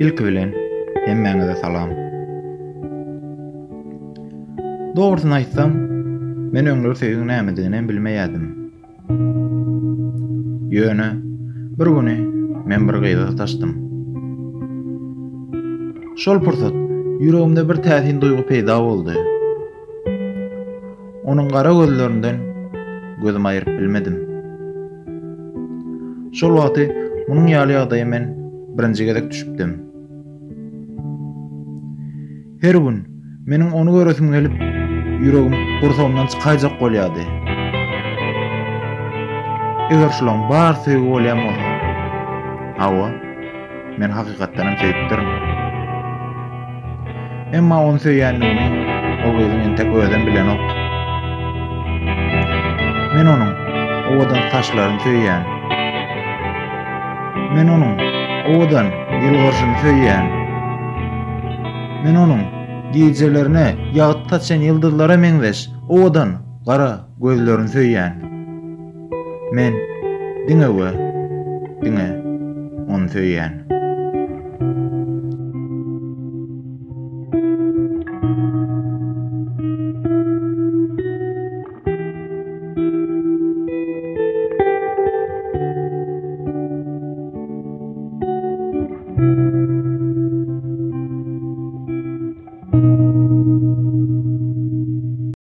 Ilki bilen hemmäňize salam. Dogrusyny aýtsam, men öňler söýgiň nämedigini hem bilmeýärdim. Ýöne bir güni men bir gyza sataşdym. Şol pursat ýüregimde bir täsin duýgy peýda boldy. Onuň gara gözlerinden gözümi aýryp bilmedim. Şol wagty munuň ýaly ýagdaýa men birinji gezek düşüpdim. Her gün meniň ony göresim gelip, ýüregim gursagymdan çykaýjak bolýardy. Eger şulaň bary söýgi bolýan bolsa, hawa, men hakykatdanam söýüpdirin. Emma ony söýýändigimi ol gyzyň entek özem bilenok. Men onuň owadan saçlaryny söýýän. Men onuň owadan ýylgyrşyny söýýän. Men onuň gijelerine ýagty saçýan ýyldyzlara meňzeş owadan gara gözlerini söýýän. Men diňe we diňe ony söýýän.